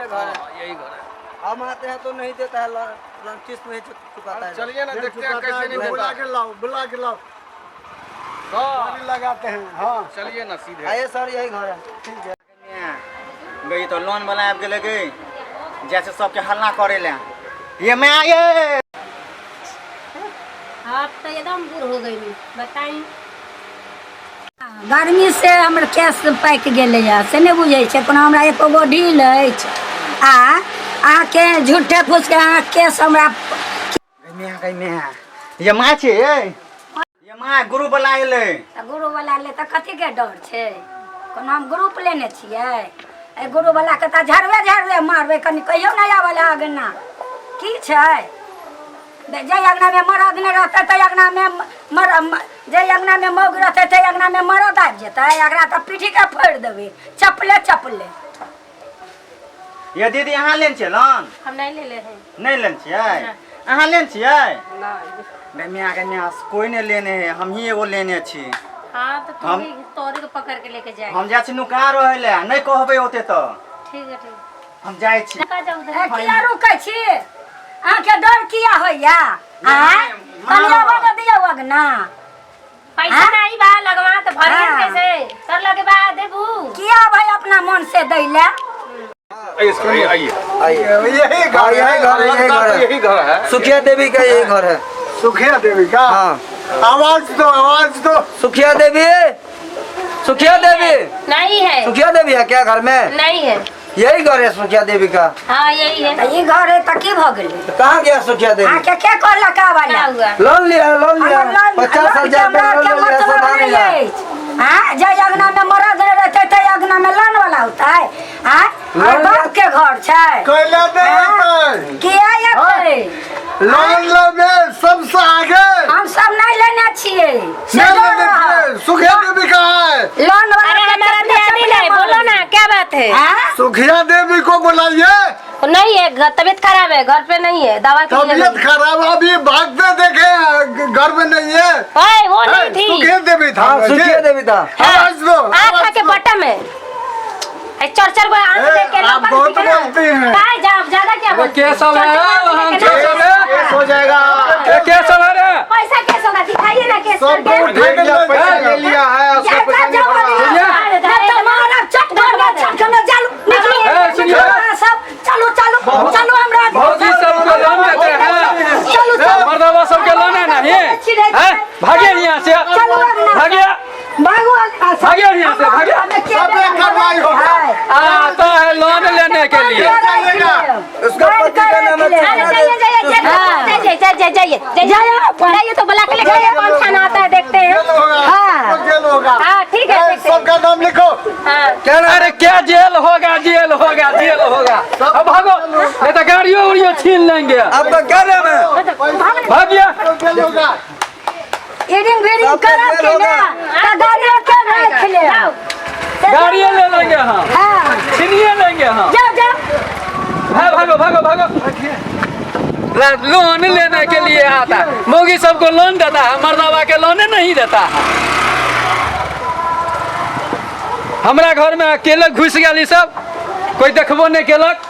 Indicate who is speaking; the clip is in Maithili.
Speaker 1: का घर है।
Speaker 2: हाँ, यही घर है।
Speaker 1: हम आते हैं तो नहीं देता है लोन, लोन किस्त नहीं चुकाता है।
Speaker 2: चलिए ना, देखते हैं कैसे नहीं
Speaker 3: बुला
Speaker 2: देता।
Speaker 3: के लाओ, बुला के लाओ।
Speaker 2: हाँ,
Speaker 3: गाड़ी लगाते हैं। हाँ,
Speaker 2: चलिए ना सीधे।
Speaker 1: आइए सर, यही घर है।
Speaker 3: ठीक है।
Speaker 4: गई तो लोन वाला आबि गेलै गई, जैसे सबके हल्ला करे ले ये मैं ये।
Speaker 5: आप तो एकदम बूढ़ हो गई, बताई।
Speaker 6: गर्मी से हमर केश पाकि गेलैए से नहि बुझै छै। कोनो हमरा एको गो ढील अछि आ अहाँके झूठे फूसके अहाँ केश हमरा
Speaker 4: गई मैं, गई मैं ये माँ छे, ये माँ गुरु वाला एलै।
Speaker 6: तऽ गुरुवला ले तऽ कथीके डर छै? कोनो हम ग्रुप लेने छियै? एहि गुरुवलाके तऽ झड़बे झड़बे मारबै। कनि कहियो नहि आबै लए अङ्गना। की छै? जाहि अङ्गनामे मरद नहि रहतै ताहि अङ्गनामे मर, जाहि अङ्गनामे मौग रहतै ताहि अङ्गनामे मरद आबि जेतै। एकरा तऽ पीठीके फोड़ि देबै चपले चपले।
Speaker 4: ये दीदी, अहाँ लेने छियै लोन?
Speaker 5: हम नहीं ले ले हैं।
Speaker 4: नहि लेने छियै? अहाँ लेने छियै? गई मियाँ, गई मियाँ, कोई नहीं लेने है, हम ही एगो लेने छी।
Speaker 5: हाँ, तो तू
Speaker 4: हम
Speaker 5: भी तोरे के पकड़ के लेके जाए।
Speaker 4: हम जाइ छी नुका रहै ले, नहि कहबै ओते तऽ।
Speaker 5: ठीक है, ठीक।
Speaker 4: हम जाइ छी।
Speaker 5: का जाऊ उधर।
Speaker 6: ए, किया रुकै छी? अहाँके डर किया होइया? आँय, कनि आबऽ ने दियौ अङ्गना।
Speaker 5: पैसा
Speaker 6: हाँ?
Speaker 5: नहीं बा लगवा तो भर
Speaker 6: हाँ।
Speaker 5: कैसे तर लगे बा देबू?
Speaker 6: किया भाई अपना मन से दै ले?
Speaker 2: आइए, आइए।
Speaker 1: आइए।
Speaker 3: यही घर
Speaker 1: हाँ,
Speaker 3: है।
Speaker 1: यही घर है, यही घर है।
Speaker 2: यही घर है।
Speaker 1: सुखिया देवी का यही घर है।
Speaker 3: सुखिया देवी का?
Speaker 1: हाँ।
Speaker 3: आवाज दो, आवाज दो।
Speaker 1: सुखिया देवी, सुखिया देवी।
Speaker 5: नहीं है।
Speaker 1: सुखिया देवी है क्या घर में?
Speaker 5: नहीं है।
Speaker 1: यही घर है सुखिया देवी का।
Speaker 5: हाँ, यही है।
Speaker 6: तऽ ई घर है तऽ की भऽ गेलै?
Speaker 1: तो कहाँ गया सुखिया देवी?
Speaker 6: अहाँके के कहलक आबै
Speaker 5: क्या
Speaker 6: लए?
Speaker 5: हुआ?
Speaker 1: लोन लिया है, लोन लिया
Speaker 6: हमर
Speaker 1: है।
Speaker 6: लोन-
Speaker 1: 50,000
Speaker 6: लोन के
Speaker 1: रुपया
Speaker 6: हमरा
Speaker 1: लोन
Speaker 6: के
Speaker 1: ले लिया,
Speaker 6: मतलब
Speaker 1: सधा
Speaker 6: नहि
Speaker 1: नहीं रहा।
Speaker 6: अछि। आँय, जाहि अङ्गनामे मरद नहि रहतै ताहि अङ्गनामे लोन वाला औतै? आँय, और
Speaker 1: लोन
Speaker 6: बाप के घर छै।
Speaker 3: कैला नहीं एतै?
Speaker 6: किया एतै?
Speaker 3: लोन लेने सबसे आगे।
Speaker 6: हम सब नहीं लेने छियै से
Speaker 3: नहीं
Speaker 6: डर
Speaker 3: लेने
Speaker 6: रहल।
Speaker 3: छियै? सुखिया देवी कहाँ है?
Speaker 6: लोन वाला
Speaker 5: अरे
Speaker 6: के
Speaker 5: हमारा
Speaker 6: चपले
Speaker 5: ध्यान ही
Speaker 6: चपले
Speaker 5: नहीं, बोलो
Speaker 6: मारबै।
Speaker 5: ना, क्या बात है?
Speaker 6: आँय?
Speaker 3: सुखिया देवी को बुलाइए।
Speaker 5: नहीं है, तबीयत खराब है, घर पे नहीं है, दवा के लिए
Speaker 3: तबीयत
Speaker 5: गई।
Speaker 3: खराब, अभी भागते देखे हैं, घर में नहीं है।
Speaker 5: ओए, वो नहीं थी।
Speaker 3: सुखिया देवी था।
Speaker 1: हाँ, सुखिया देवी था।
Speaker 3: आवाज दो।
Speaker 5: आँख
Speaker 3: आवाज
Speaker 5: के
Speaker 3: दो।
Speaker 5: बट्टा में चर चर गो आँख
Speaker 3: ए,
Speaker 5: देख के
Speaker 3: आप
Speaker 5: लौका
Speaker 3: बहुत
Speaker 5: दिखे ना।
Speaker 3: बोलती हैं।
Speaker 5: काय जा ज्यादा क्या बोलती
Speaker 2: के
Speaker 5: हैं?
Speaker 2: सब
Speaker 5: चर
Speaker 2: है?
Speaker 5: चर आँख
Speaker 2: वहाँ
Speaker 5: देख के
Speaker 2: के सब
Speaker 5: ना।
Speaker 2: है?
Speaker 4: केस हो जाएगा।
Speaker 2: ये केस है रे?
Speaker 5: पैसा कैसे होगा? दिखाइए ना केस
Speaker 3: सबको
Speaker 5: करके।
Speaker 3: उठा के ले
Speaker 2: पैसा
Speaker 3: जाएगा।
Speaker 2: ले लिया है, उसका
Speaker 6: जा,
Speaker 2: पैसा
Speaker 6: जा,
Speaker 2: नहीं
Speaker 6: जाओ
Speaker 2: भरा।
Speaker 6: अभी। नहीं तो मारब, चट मारब, चट के चलू, निकलू।
Speaker 2: ए, सुनिए।
Speaker 6: निकलू अहाँ सब, चलू चलू चलू हमरा।
Speaker 2: भौजी सबको लोन देते हैं।
Speaker 6: चलू चलू।
Speaker 2: मर्दवा सबके लोन है नहीं हैं? भागे यहाँ से।
Speaker 6: चलू अगना।
Speaker 2: भागे।
Speaker 6: भागू अगना सब।
Speaker 2: भागे यहाँ से, भागे।
Speaker 6: हमें के
Speaker 3: सब एक कार्रवाई होगा।
Speaker 2: आता है लोन लेने के लिए।
Speaker 1: उसका पति का नाम है
Speaker 5: अरे जाइए, जाइए, जाइए, जाइए, जाइए, जाइए, जाइए, जाइए तो बुला के लेके आइए, कौन थाना आता है देखते हैं।
Speaker 3: जेल होगा।
Speaker 6: हाँ।
Speaker 3: सबको जेल होगा।
Speaker 5: हाँ, ठीक है,
Speaker 3: ए,
Speaker 5: देखते हैं।
Speaker 3: सबका नाम लिखो।
Speaker 5: हाँ।
Speaker 1: क्या नाम?
Speaker 2: अरे क्या जेल होगा, जेल होगा, जेल होगा। अब भागो, नहीं तो गाड़ियों उड़ियों छीन लेंगे।
Speaker 1: आपका क्या नाम है?
Speaker 2: भागिए।
Speaker 3: सबको जेल होगा।
Speaker 6: इरिंग विरिंग
Speaker 1: सबका
Speaker 6: करब
Speaker 1: जेल
Speaker 6: कि
Speaker 1: होगा।
Speaker 6: ना तऽ गाड़ियो के राखि लेब।
Speaker 2: गाड़िए ले लेंगे हम।
Speaker 6: हाँ।
Speaker 2: छीनिए लेंगे हम।
Speaker 6: जाओ जाओ।
Speaker 2: हाँ, भागो भागो भागो। लोन लेने के लिए आता है, मौगी सबको लोन देता है, मर्दावा के लोन नहीं देता है। हमरा घर में अकेले घुस गेल ई सब, कोई देखबो नहीं केलक।